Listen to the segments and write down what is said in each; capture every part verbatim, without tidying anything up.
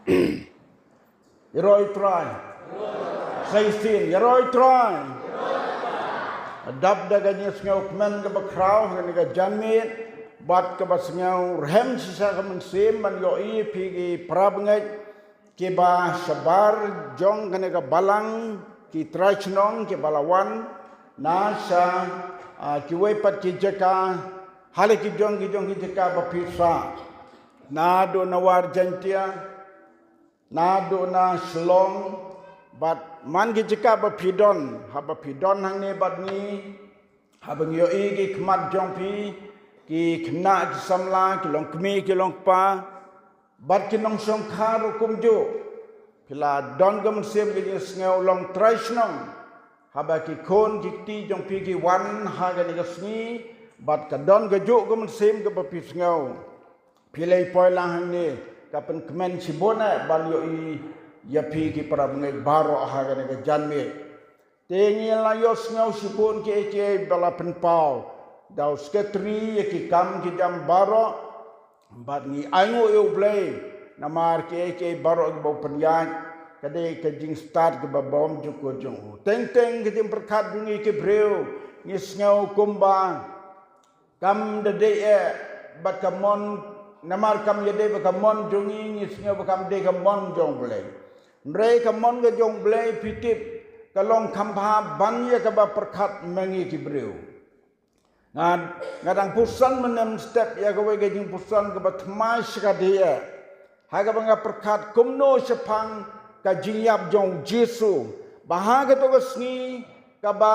Ïaroh ïa u Trai. Sa shisien, ïaroh ïa u Trai. Dap da ka jingsngewkmen kaba khraw ha kane ka janmiet bad kaba sngewrhem shisha ka mynsiem ban ïohi ïa phi ki para bangeit kiba shabar jong kane ka balang, ki trai shnong kiba la wan na sha, ah, kiwei pat ki jaka, ha la ki jong ki jong ki jaka ba phi sah. Naduh na War Jaintia, naduh na Shillong, bad man ki jaka ba phi don, haba phi don hangne bad ngi, haba ngi ïohi ki khmat jong phi, ki khynnah ki samla, ki longkmie ki longkpa, bad ki nongshong kha ruh kumjuh. Phi la don ka mynsiem ka jingsngew long trai shnong haba ki khun ki kti jong phi ki wan ha kane ka sngi, bad ka don kajuh ka mynsiem kaba phi sngew. Phi la poi lang hangne, ka pynkmen shibun eh ban ïohi ïa phi ki para bangeit baroh ha kane ka janmiet. Te ngi la ïohsngew shibun kiei kiei ba la pynpaw da u sekretari ïa ki kam ki jam baroh, bad ngi ainguh ïa U Blei namar kiei kiei baroh kiba u pynïaid, ka dei ka jingstad kaba bymjukut jong u. Teng teng ka jingpyrkhat jong ngi ki briew, ngi sngew kumba kam da dei eh bad ka mon, namar kam ïadei bad ka mon jong ngi, ngi sngew ba kam dei ka mon jong U Blei. Hynrei ka mon ka jong U Blei, phi tip, ka long kham bha ban ïa kaba pyrkhat ma ngi ki briew. Nga, nga dang pyrshang mynne mynstep ïa kawei ka jingpyrshang kaba thymmai shikatdei eh, ha kaba nga pyrkhat kumno shaphang ka jingïap jong U Jisu, ba ha kato ka sngi kaba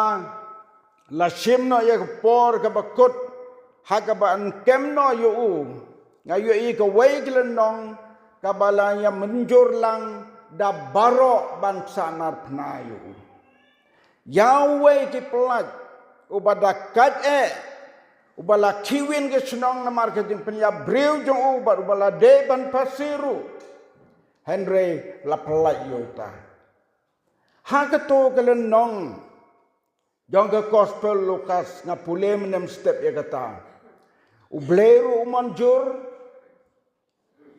la shim noh ïa ka por kaba kut, ha kaba yn kem noh ïa u, nga ïohi kawei ka lynnong kaba la ïa mynjur lang da baroh ban sahnarphna ïa u. Ïa uwei ki pyllait uba da kait eh, uba la khih win ka shnong namar ka jingpynïap briew jong u, bad uba la dei ban phasi ruh, hynrei la pyllait ïa uta. Ha kato ka lynnong jong ka Gospel Lukas, nga pule mynne mynstep ïa kata. U Blei ruh u mynjur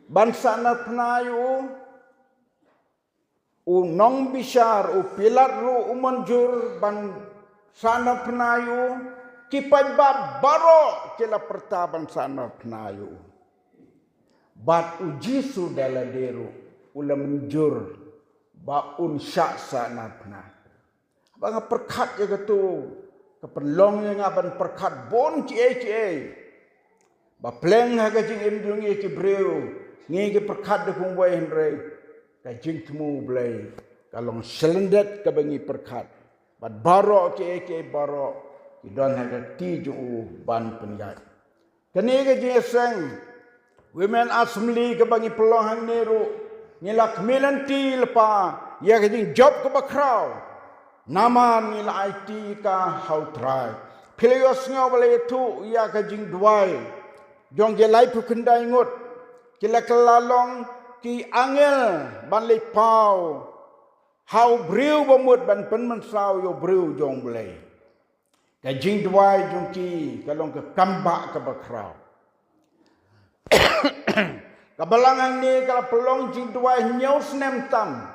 ban sahnarphna ïa u, u nongbishar u Pilat ruh u mynjur ban sahnarphna ïa u, ki paidbah baroh ki la pyrta ban sahnarphna ïa u. Bad U Jisu da lade ruh u la mynjur ba un shah sahnarphna. Ba nga pyrkhat ïa kato, ka pynlong ïa nga ban pyrkhat bun kiei kiei ba pleng ha ka jingim jong ngi ki briew. Ngi ki pyrkhat da kumwei, hynrei ka jingthmu U Blei ka long shlyndet kaba ngi pyrkhat. Bad baroh kiei kiei baroh ki don ha ka kti jong u ban pynïaid. Kane ka jingïaseng Women Assembly kaba ngi pynlong hangne ruh, ngi la khmih lynti lypa ïa ka jingjop kaba khraw. Namar ngi la aiti ka ha U Trai. Phi la ïohsngew ba la ïathuh ïa ka jingduwai jong ki laiphew khyndai ngut, ki la kylla long ki angel ban leit paw ha u briew ba mut ban pynmynsaw ïa u briew jong U Blei. Ka jingduwai jong ki ka long ka kambah kaba khraw. Ka balang hangne ka la pynlong jingduwai hynñiew snem tam.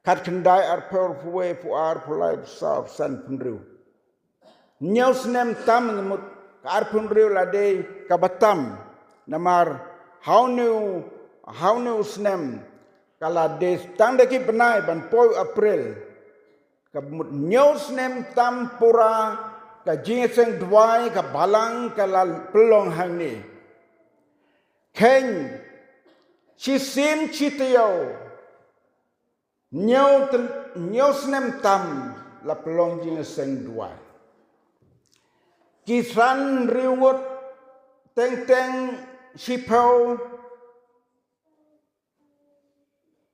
Khatkhyndai, arphew, arphew wei, arphew ar, arphew lai, arphew saw, arphew san, arphew hynriew. Hynñiew snem tam, ngi mut ka arphew hynriew la dei kaba tam. Namar ha une u, ha une u snem ka la dei tang da ki bnai ban poi u April. Ka mut hynñiew snem tam pura ka jingïaseng duwai ka balang ka la pynlong hangne. Kheiñ, shisien shi taïew, hynñiew tyn-, hynñiew snem tam la pynlong jingïaseng duwai. Ki san hynriew ngut, teng teng shiphew,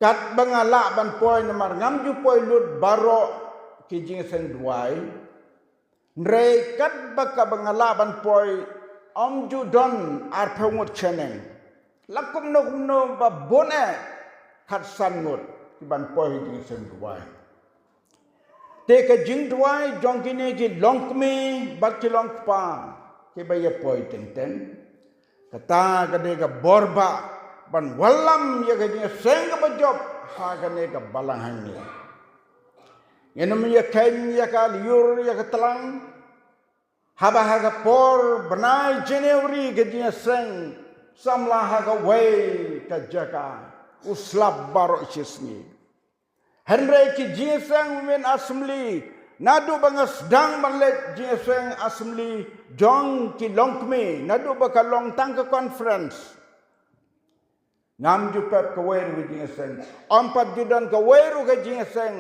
katba nga lah ban poi, namar ngam ju poi lut baroh ki jingïaseng duwai. Hynrei katba, katba nga lah ban poi, ym ju don arphew ngut shaneng. La kumno kumno ba bun eh khatsan ngut ki ban poi ha jingïaseng duwai. Te ka jingduwai jong kine ki longkmie bad ki longkpa kiba ïa poi teng teng, kata ka dei ka bor bah ban wallam ïa ka jingïaseng kaba jop ha kane ka balang hangne. Ngin ym ïa khein ïa ka lyiur ïa ka tlang, haba ha ka por bnai January ka jingïaseng samla ha kawei ka jaka u slap baroh shi sngi. Hynrei ki jingïaseng Women Assembly, naduh ba nga sdang ban leit jingïaseng Assembly jong ki longkmie, naduh ba ka long tang ka conference, ngam ju pep kawei ruh ka jingïaseng. Ym pat ju don kawei ruh ka jingïaseng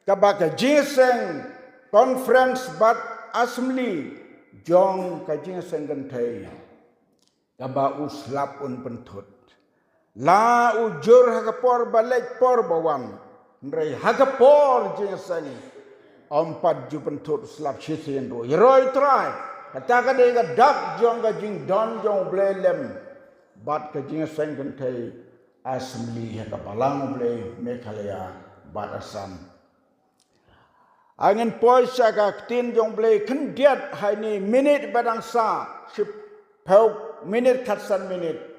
kaba ka jingïaseng conference bad assembly jong ka jingïaseng kynthei kaba u slap un pynthut. La u jur ha ka por ba leit por ba wan, hynrei ha ka por jingïaseng ym pat ju pynthut slap shisien ruh. Ïaroh Trai, kata ka dei ka dak jong ka jingdon jong U Blei lem bad ka jingïaseng kynthei assembly ha ka balang U Blei Meghalaya bad Assam. Ngin poi sha ka ktien jong U Blei khyndiat ha ine i minit ba dang sah, shiphew minit, khatsan minit.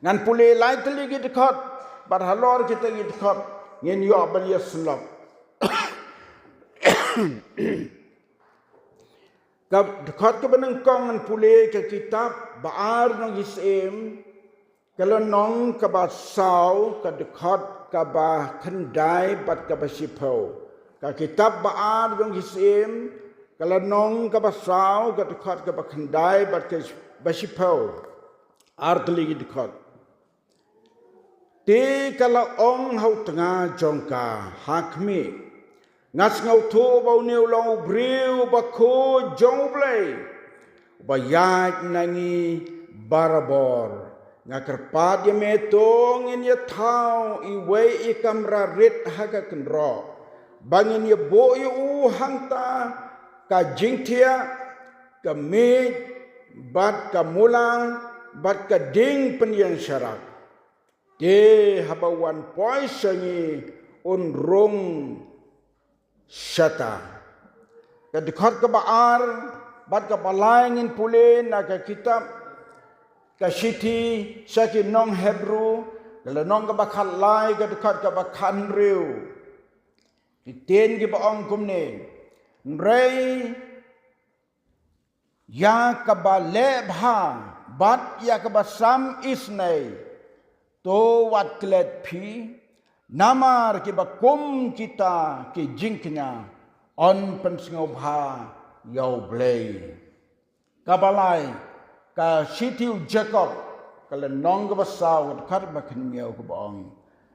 Ngan pule lai tylli ki dkhot bad halor kita ki dkhot ngin ïoh ban ïasyllok. Ka dkhot kaba nyngkong ngan pule ka kitab Ba-ar Nongïasyiem, ka lynnong kaba saw, ka dkhot kaba khyndai bad kaba shiphew. Ka kitab Ba-ar Nongïasyiem, ka lynnong kaba saw, ka dkhot kaba khyndai bad kaba shiphew. Ar tylli ki dkhot. Te ka la ong ha u tnga jong ka, ha khmih, nga sngewthuh ba une u long u briew bakhuid jong U Blei, uba ïaid na ngi barabor. Nga kyrpad ïa me to ngin ïa thaw iwei i kamra rit ha ka kynroh, ba ngin ïa buh ïa u hangta ka jingthiah, ka miej, bad ka mula, bad ka ding pynïeng sharak. Te haba u wan poi sha ngi un rung shata. Ka dkhot kaba ar bad kaba lai ngin pule na ka kitab ka shithi sha ki nong Hebru, ka lynnong kaba khatlai, ka dkhot kaba khathynriew. Ki ktien kiba ong kumne: Hynrei ïa kaba leh bha bad ïa kaba sam isnei, to wat klet phi, namar kiba kum kita ki jingkñia yn pynsngewbha ïa U Blei. Kaba lai, ka shithi u Jakob, ka lynnong kaba saw, ka dkhot ba khynñiew, kaba ong: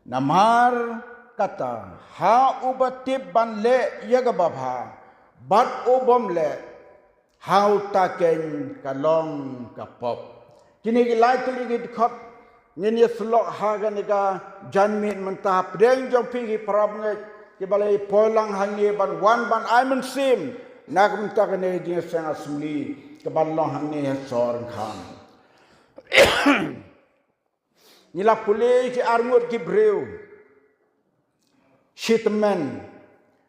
Namar kata, ha uba tip ban leh ïa kaba bha, bad u bym leh, ha uta keiñ ka long ka pop. Kine ki lai tylli ki dkhot ngin ïasyllok ha kane ka janmiet mynta hapdeng jong phi ki parabangeit kiba la ïa poi lang hangne ban wan ban ai mynsiem na ka bynta kane ka jingïaseng assembly kaban long hangne ha Sohryngkham. Ngi la pule ki arngut ki briew shi tymmen,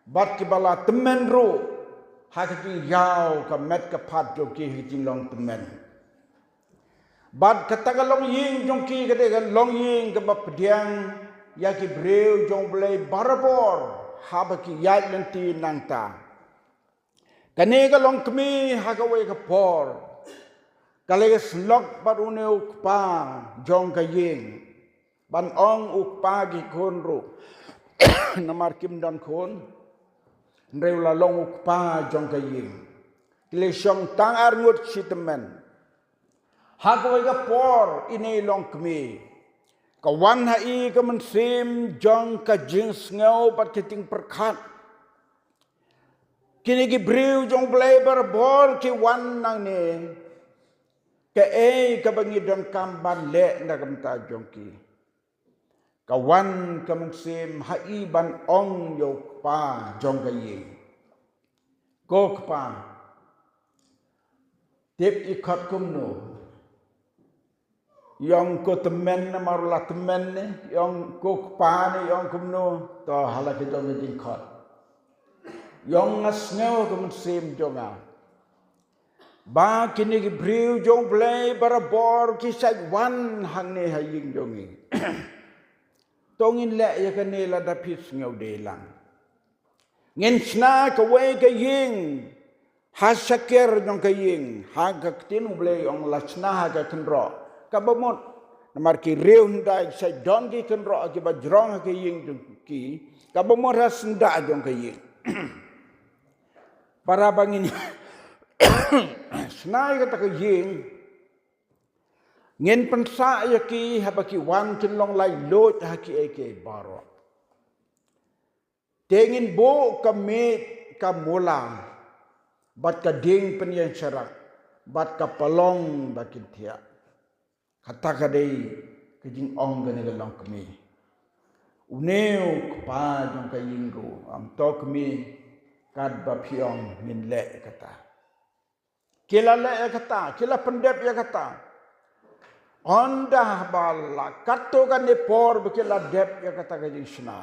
bad kiba la tymmen ruh ha ka jingïaw ka met ka phad jong ki ha ka jinglong tymmen. Bad kata ka longïing jong ki ka dei ka longïing kaba pdiang ïa ki briew jong U Blei barabor haba ki ïaid lynti nangta. Kane ka longkmie ha kawei ka por ka la ïasyllok bad une u kpa jong ka ïing, ban ong u kpa ki khun ruh, namar kim don khun, hynrei u la long u kpa jong ka ïing. Ki la shong tang arngut shi tymmen. Ha kawei ka por ine i longkmie ka wan ha i ka mynsiem jong ka jingsngew bad ka jingpyrkhat. Kine ki briew jong U Blei barabor ki wan nangne, kaei kaba ngi donkam ban leh na ka bynta jong ki? Ka wan ka mynsiem ha i ban ong ïa u kpa jong ka ïing, ko kpa, tip i khot kumno? I ong ko tymmen namar u la tymmen ne, i ong ko kpa ne, i ong kumno? To, ha la ka jong ka jingkhot. I ong nga sngew ka mynsiem jong nga ba kine ki briew jong U Blei barabor ki sa wan hangne ha ïing jong ngi. To ngin leh ïa kane lada phi sngewdei lang. Ngin shna kawei ka ïing ha shakar jong ka ïing, ha ka ktien U Blei ong la shna ha ka kynroh kaba mut. Namar ki riew hyndai sa don ki kynroh kiba jrong ha ka ïing jong ki, kaba mut ha syndah jong ka ïing. Para ba ngin shna ïa kata ka ïing, ngin pynsah ïa ki haba ki wan kin long laitluid ha kiei kiei baroh. Te ngin buh ka miej ka mula bad ka dieng pynïeng sharak bad ka palong ba kin thiah. Kata ka dei ka jingong kane ka longkmie. Une u kpa jong ka ïing ruh u ong, to kmie, katba phi ong ngin leh kata. Ki la leh ïa kata, ki la pyndep ïa kata. Ynda ba la katto katne por ba ki la dep ïa kata ka jingshna,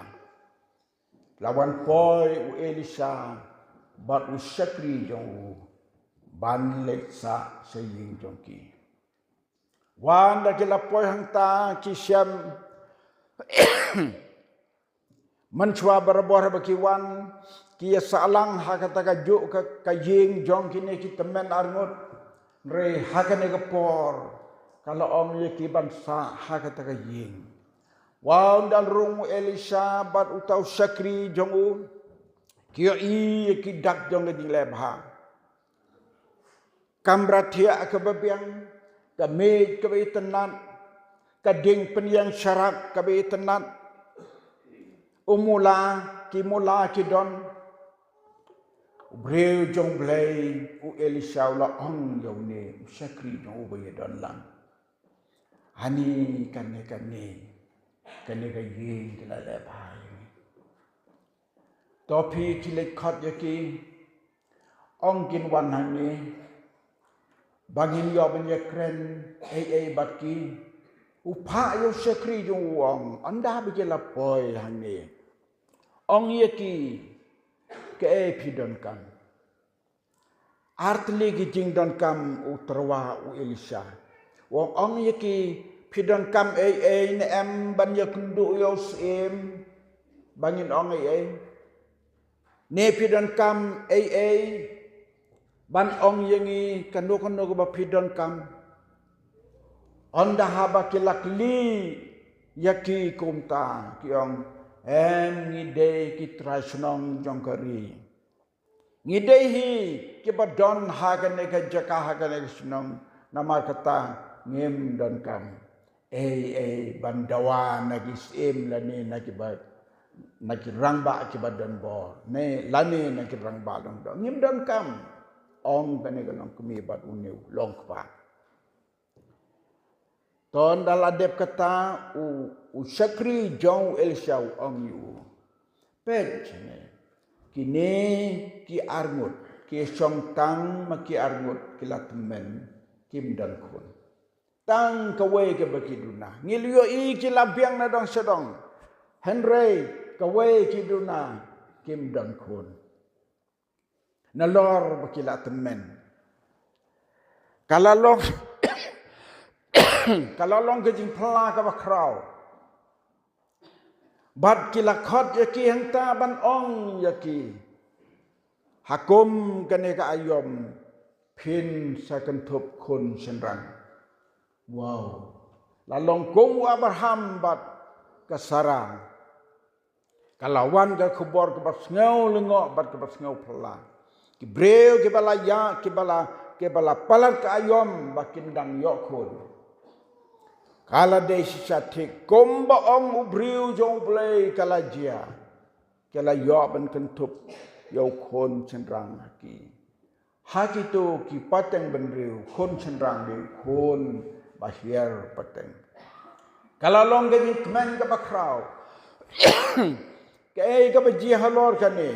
la wan poi u Elisha bad u shakri jong u ban leit sah sha ïing jong ki. Ynda ki la poi hangta ki shem, mynshuwa barabor ba ki wan, ki ïa sah lang ha kata ka juh ka, ka ïing jong kine ki tymmen arngut. Hynrei ha kane ka por ka la ong ïa ki ban sah ha kata ka ïing. Ynda la rung u Elisha bad uta u shakri jong u, ki ïohi ïa ki dak jong ka jingleh bha. Kamra thiah kaba biang, ka miej kaba itynnad, ka dieng pynïeng sharak kaba itynnad, u mula, ki mula ki don. U briew jong U Blei u Elisha u la ong ïa une u shakri jong u ba ïadon lang, ani kane kane, kane ka ïing ka la leh bha ïa ngi. To phi khie leit khot ïa ki, ong kin wan hangne ba ngin ïoh ban ïakren ei ei bad ki. U phah ïa u shakri jong u, u ong, ynda ba ki la poi hangne, ong ïa ki kaei phi donkam. Ar tylli ki jingdonkam u tyrwa u Elisha. U ong, ong ïa ki, phi donkam ei ei ne em ban ïakynduh ïa u syiem ba ngin ong ei ei? Ne phi donkam ei ei ban ong ïa ngi kano kano kaba phi donkam? Ynda haba ki la kylli ïa ki kumta, ki ong, em, ngi dei ki trai shnong jong ka ri. Ngi dei hi kiba don ha kane ka jaka, ha kane ka shnong, namar kata ngim donkam ei ei ban dawa na ki syiem lane na kiba, na ki rangbah kiba don bor, ne lane na ki rangbah long dor. Ngim donkam, ong kane ka longkmie bad une u longkpa. To ynda la dep kata, u, u shakri jong u Elisha u ong ïa u, peit shane, kine ki arngut ki shong tang ma ki arngut ki la tymmen, kim don khun. Tang kawei kaba ki duna. Ngi la ïohi ki la biang na dong sha dong, hynrei kawei ki duna, kim don khun. Nalor ba ki la tymmen, ka la long ka la long ka jingphylla kaba khraw. Bad ki la khot ïa ki hangta ban ong ïa ki, ha kum kane ka aïom phin sa kynthup khun shynrang. Wow. La long kum u Abraham bad ka Sara. Ka la wan ka khubor kaba sngew lyngngoh bad kaba sngew phylla. Ki briew kiba la ïa, kiba la, kiba la palat ka aïom ba kin dang ïoh khun, ka la dei shisha thik kumba ong u briew jong U Blei ka la jia. Ki la ïoh ban kynthup ïa u khun shynrang ha ki. Ha kito ki pateng bynriew, khun shynrang dei u khun ba hiar pateng. Ka la long ka jingkmen kaba khraw. Kaei kaba jia halor kane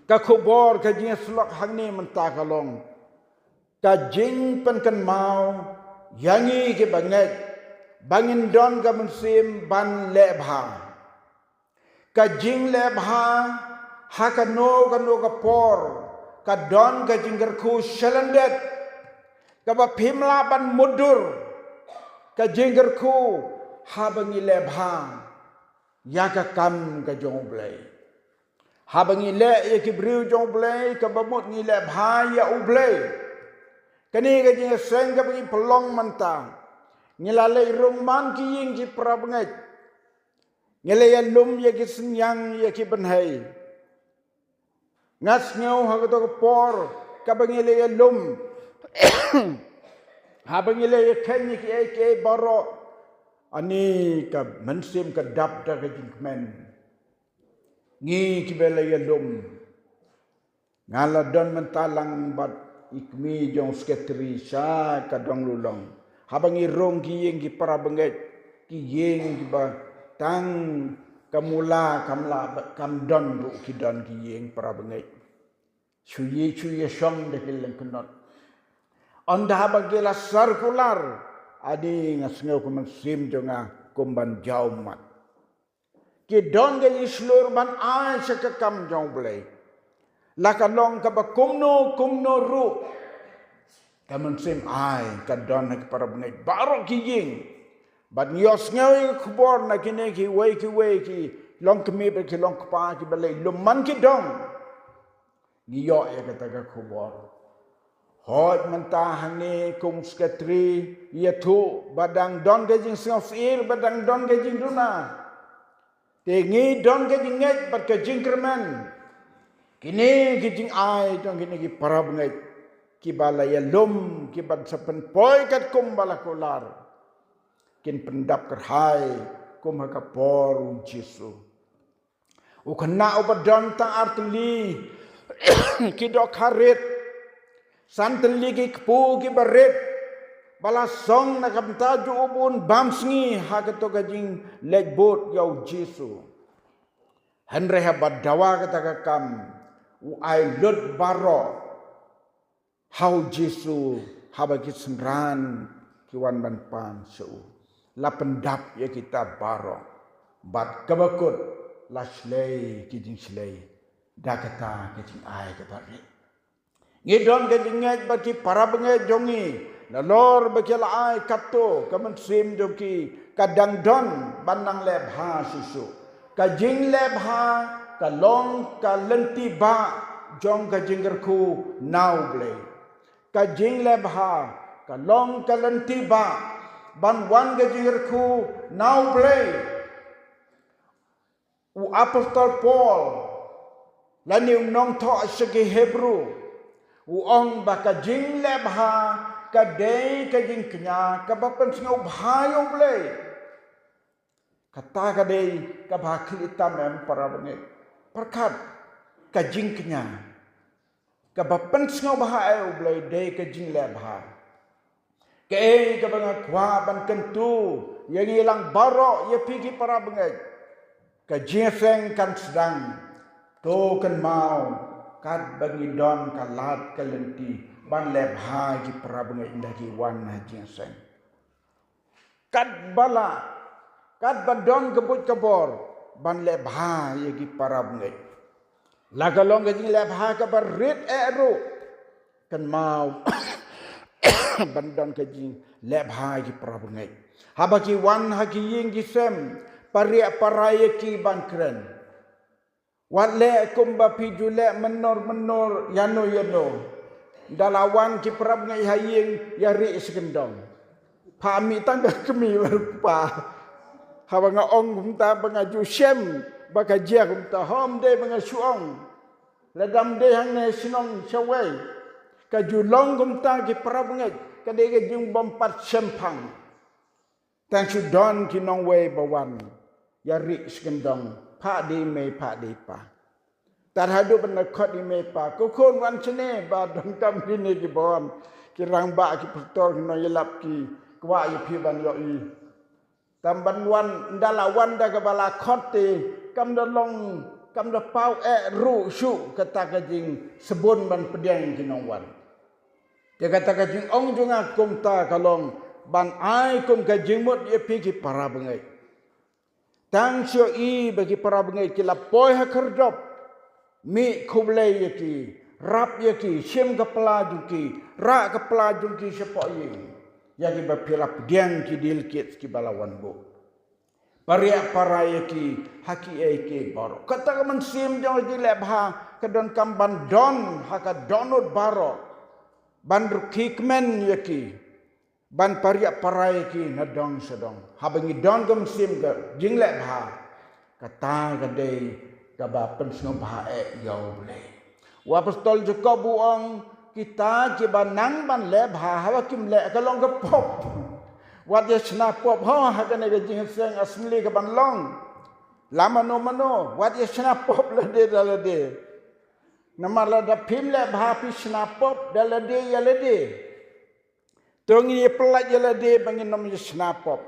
ka khubor, ka jingïasyllok hangne mynta ka long ka jingpynkynmaw ïa ngi kiba ngeit ba ngin don ka mynsiem ban leh bha. Ka jingleh bha ha kano kano ka por ka don ka jingkyrkhu shalyndet kaba phim lah ban mutdur, ka jingkyrkhu haba ngi leh bha ïa ka kam ka jong U Blei. Haba ngi leh ïa ki briew jong U Blei, kaba mut ngi leh bha ïa U Blei. Kane ka jingïaseng kaba ngi pynlong mynta, ngi la leh rung man ki ïing ki para bangeit. Ngi la ïalum ïa ki synñiang, ïa ki bynhei. Nga sngew ha kato ka por kaba ngi la ïalum, haba ngi la ïakheiñ ïa kiei kiei baroh, ani ka mynsiem ka dap da ka jingkmen. Ngi kiba la ïalum, nga la don mynta lang bad i kmie jong sekretari sha ka dong Lulong. Haba ngi rung ki ïing ki para bangeit, ki ïing kiba tang ka mula kam lah, kam don ruh ki don ki ïing para bangeit. Shu ïa, shu ïashong da ki lyngknot. Ynda haba ki la circular, ani nga sngew ka mynsiem jong nga kum ban jaw mat. Ki don ka jingshlur ban ai sha ka kam jong U Blei. La ka long kaba kumno kumno ruh, ka mynsiem ai ka don ha ki para bangeit baroh ki ïing. Bad ngi ïohsngew ïa ka khubor na kine kiwei kiwei ki longkmie bad ki longkpa kiba la ïalum man ki dong. Ngi ïoh ïa kata ka khubor. Hooid, mynta hangne kum sekretari ïathuh ba dang don ka jingsngewsih, ba dang don ka jingduna. Te ngi don ka jingngeit bad ka jingkyrmen. Kine ki jingai jong kine ki para bangeit kiba la ïalum, kiba sa pynpoi katkum ba la kular, kin pyndap kyrhai kum ha ka por U Jisu. U khynnah uba don tang ar tylli ki dohkha rit, san tylli ki kpu kiba rit, ba la song na ka bynta jong u ba un bam sngi ha kato ka jingleit bud ïa U Jisu. Hynrei haba dawa kata ka kam, u ai lut baroh ha U Jisu, haba ki synran ki wan ban pan sha u. La pyndap ïa kita baroh. Bad kaba kut, la shlei ki jingshlei da kata ka jingai kaba rit. Ngi don ka jingngeit ba ki para bangeit jong ngi, nalor ba ki la ai katto, ka mynsiem jong ki ka dang don ban nang leh bha shuh shuh. Ka jingleh bha ka long ka lynti ba jong ka jingkyrkhu na U Blei. Ka jingleh bha ka long ka lynti ba ban wan ka jingkyrkhu na U Blei. U apostol Paul lane u nongthoh sha ki Hebru, u ong ba ka jingleh bha ka dei ka jingkñia kaba pynsngewbha ïa U Blei. Kata ka dei kaba khlieh tam em para bangeit. Pyrkhat, ka jingkñia kaba pynsngewbha ïa U Blei dei ka jingleh bha. Kaei kaba nga kwah ban kyntu ïa ngi lang baroh, ïa phi ki para bangeit, ka jingïaseng kan sdang. To kynmaw katba ngi don ka lad ka lynti ban leh bha ïa ki para bangeit ynda ki wan ha jingïaseng. Katba lah, katba don ka buit ka bor ban leh bha ïa ki para bangeit. La ka long ka jingleh bha kaba rit eh ruh, kynmaw ban don ka jingleh bha ïa ki para bangeit. Haba ki wan ha ki ïing ki sem, pariah parai ïa ki ban kren. Wat leh kumba phi ju leh mynno mynno ïano ïano. Ynda la wan ki para bangeit ha ïing, ïa rieh shi kyndong. Pha mih tang ka kmie bad u kpa. Haba nga ong kumta ba nga ju shem ba ka jia kumta, hooid, ym dei ba nga shu ong. Lada ym dei hangne shnong shawei, ka ju long kumta ki para bangeit, ka dei ka jingbym pat shemphang. Tang shu don ki nongwei ba wan, ïa rieh shi kyndong, phah dei mei, phah dei pa. Tad haduh ban da khot i mei i pa, ko khun wan shane, ba donkam kine kiba wan, ki rangbah, ki pastor, ki nongïalap, ki kwah ïa phi ban ïohi. Tang ban wan, ynda la wan da kaba la khot te, kam da long, kam da paw eh ruh shuh kata ka jingsbun ban pdiang ki nongwan. Te kata ka jingong jong nga kumta ka long ban ai kum ka jingmut ïa phi ki para bangeit. Tang shu ïohi ba ki para bangeit ki la poi ha khyrdop, mih khublei ïa ki, Rap ïa ki, shim ka pla jong ki, rah ka pla jong ki shapoh ïing. Ïa kiba phi la pdiang ki delegate kiba la wan buh. Pariah para ïa ki ha kiei kiei baroh. Kata ka mynsiem jong ka jingleh bha ka donkam ban don ha ka dohnud baroh. Ban rkhie kmen ïa ki. Ban pariah para ïa ki na dong sha dong. Haba ngi don ka mynsiem ka jingleh bha, kata ka dei kaba pynsngewbha eh ïa U Blei. U Apostol Jakob u ong, kita kiba nang ban leh bha, haba kim leh ka long ka pop. Wat ïa shna pop ho ha kane ka jingïaseng assembly ka ban long. La mano mano, wat ïa shna pop lade da lade. Namar lada phim leh bha phi shna pop da lade ïa lade. To ngin ïa pyllait ïa lade ba ngin ym ïa shna pop.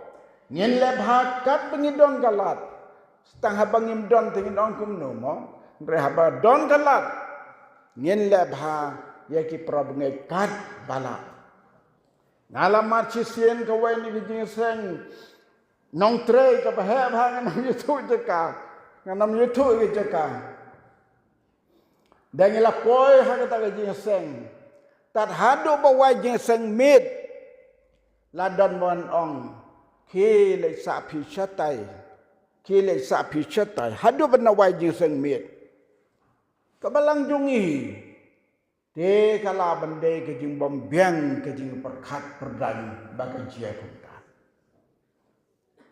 Ngin leh bha katba ngi don ka lad. Tang haba ngim don te ngin ong kumno mo. Hynrei haba don ka lad, ngin leh bha ïa ki para bangeit katba lah. Nga la mad shisien kawei na ki jingïaseng nongtrei kaba heh bha, ngan ym ïathuh jaka. Ngan ym ïathuh ki jaka. Da ngi la poi ha kata ka jingïaseng. Tad haduh ba wai jingïaseng miet, la don ban ong, khie leit sah phi shatai. Khie leit sah phi shatai. Haduh ban wai jingïaseng miet. Ka balang jong ngi. Te ka lah ban dei ka jingbym biang, ka jingpyrkhat pyrdaiñ ba ka jia kumta.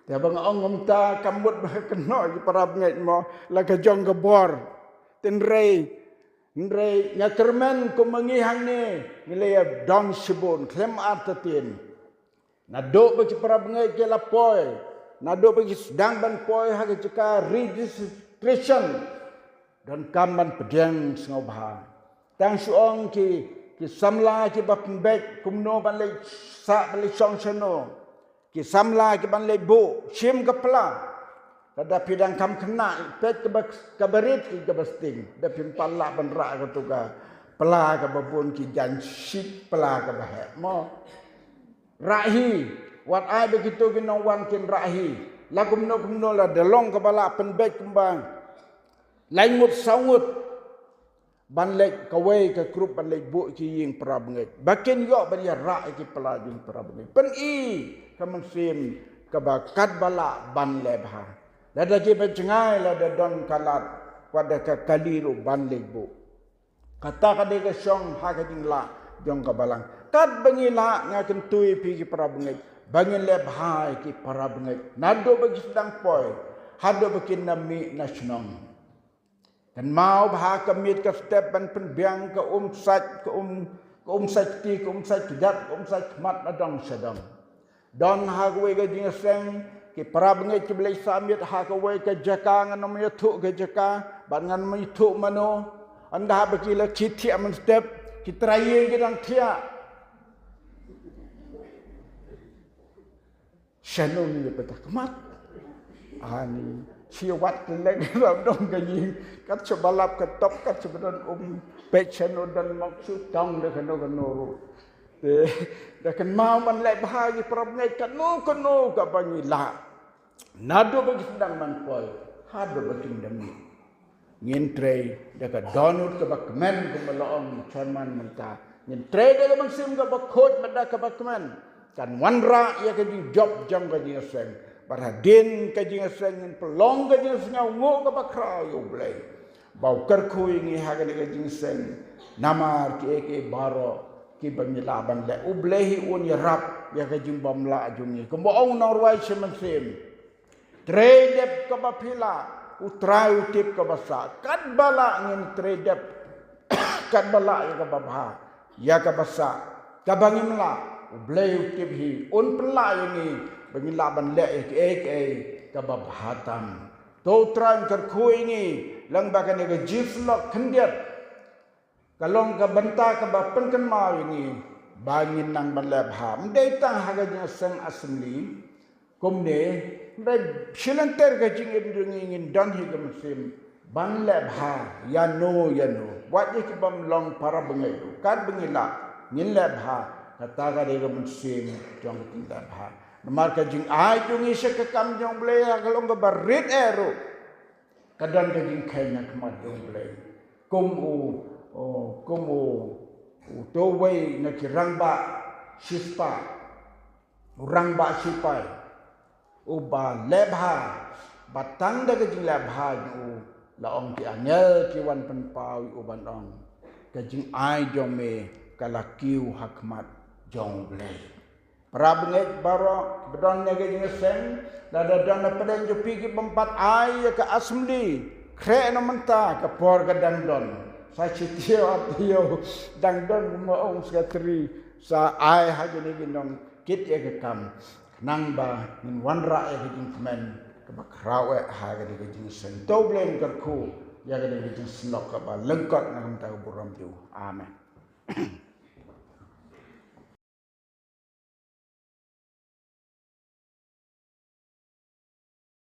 Te ba nga ong kumta, kam mut ba ka kynnoh ïa ki para bangeit mo, la ka jong ka bor. Te hynrei, hynrei nga kyrmen kum ma ngi hangne, ngi la ïa don shibun khlem artatien. Naduh ba ki para bangeit ki la poi, naduh ba ki sdang ban poi ha ka jaka registration, donkam ban pdiang sngewbha. Tang shu ong ki, ki samla kiba pynbeit kumno ban leit sah, ban leit shong shano. Ki samla ki ban leit buh, shim ka pla. Lada phi dang kham khynnah, peit kaba, kaba rit ki kaba sting. Da phim pat lah ban rah kato ka pla kaba bun ki jaiñ shit, pla kaba heh mo. Rah hi, wat ai ba kito ki nongwan kin rah hi. La kumno kumno, lada long kaba lah pynbeit kumba lai ngut saw ngut ban leit kawei ka group ban leit buh ki ïing para bangeit. Ba kin ïoh ban ïa rah ïa ki pla jong para bangeit. Pyni ka mynsiem kaba katba lah ban leh bha. Lada kiba jngai, lada don ka lad, wat da ka kali ruh ban leit buh. Kata ka dei ka shong ha ka jinglah jong ka balang. Katba ngi lah, nga kyntu ïa phi ki para bangeit, ba ngin leh bha ïa ki para bangeit. Naduh ba ki sdang poi haduh ba kin da mih na shnong. Kynmaw bha ka miet ka step ban pynbiang ka um sait, ka um, ka um sait kti, ka um sait kjat, ka um sait khmat na dong sha dong. Don ha kawei ka jingïaseng, ki para bangeit kiba leit sah miet ha kawei ka jaka, ngan ym ïathuh ka jaka, bad ngan ym ïathuh mano. Ynda haba ki la khie thiah mynstep, ki trai ïing ki dang thiah. Shano ngi ïa pynthikmat? Ani, shi wat leng ram dong ka ïing, kat shaba lap ka top, kat shaba don um, peit shano don mok shu tong da kano kano ruh. Te, da kynmaw ban leh bha ïa ki para bangeit kano kano kaba ngi lah. Naduh ba ki sdang ban poi haduh ba kin da mih. Ngin trei da ka dohnud kaba kmen kumba la ong chairman mynta. Ngin trei da ka mynsiem kaba khuid bad da kaba kmen. Kan wanrah ïa ka jingjop jong ka jingïaseng. Bad hadien ka jingïaseng ngin pynlong ka jingsngewnguh kaba khraw ïa U Blei. Ba u kyrkhu ïa ngi ha kane ka jingïaseng. Namar kiei kiei baroh kiba ngi lah ban leh, U Blei hi un ïarap ïa ka jingbymlah jong ngi. Kumba ong u nongrwai shi mynsiem. Trei dep kaba phi lah, U Trai u tip kaba sah. Katba lah ngin trei dep, katba lah ïa kaba bha, ïa kaba sah, kaba ngim lah, U Blei u tip hi, un pynlah ïa ngi ba ngin lah ban leh ïa kiei kiei kaba bha tam. To U Trai un kyrkhu ïa ngi lyngba kane ka jingsyllok khyndiat. Ka long ka bynta kaba pynkynmaw ïa ngi ba ngin nang ban leh bha. Ym dei tang ha ka jingïaseng assembly kumne, hynrei shilynter ka jingim jong ngi ngin don hi ka mynsiem ban leh bha ïano ïano. Wat ïa ki bym long para bangeit ruh, katba ngi lah ngin leh bha. Kata ka dei ka mynsiem jong ka jingleh bha. Namar ka jingai jong ngi sha ka kam jong U Blei ka long kaba rit eh ruh. Ka don ka jingkheiñ ha khmat jong U Blei. Kum u O, kum u, uto uwei na ki rangbah shispah, u rangbah shipai, uba leh bha, ba tang da ka jingleh bha jong u, la ong ki angel ki wan pynpaw ïa u ban ong, ka jingai jong me ka la kiew ha khmat jong U Blei. Para bangeit baroh ba don ïa ka jingïaseng, lada don na pdeng jong phi ki bym pat ai ïa ka assembly, khreh na mynta, ka por ka dang don. Sa shi taïew ar taïew dang don, kumba ong u secretary, sa ai ha kine ki nongkit ïa ka kam, khnang ba ngin wanrah ïa ka jingkmen kaba khraw eh ha kane ka jingïaseng. To U Blei un kyrkhu ïa kane ka jingsnoh kaba lyngkot na ka bynta ka burom jong u. Amen.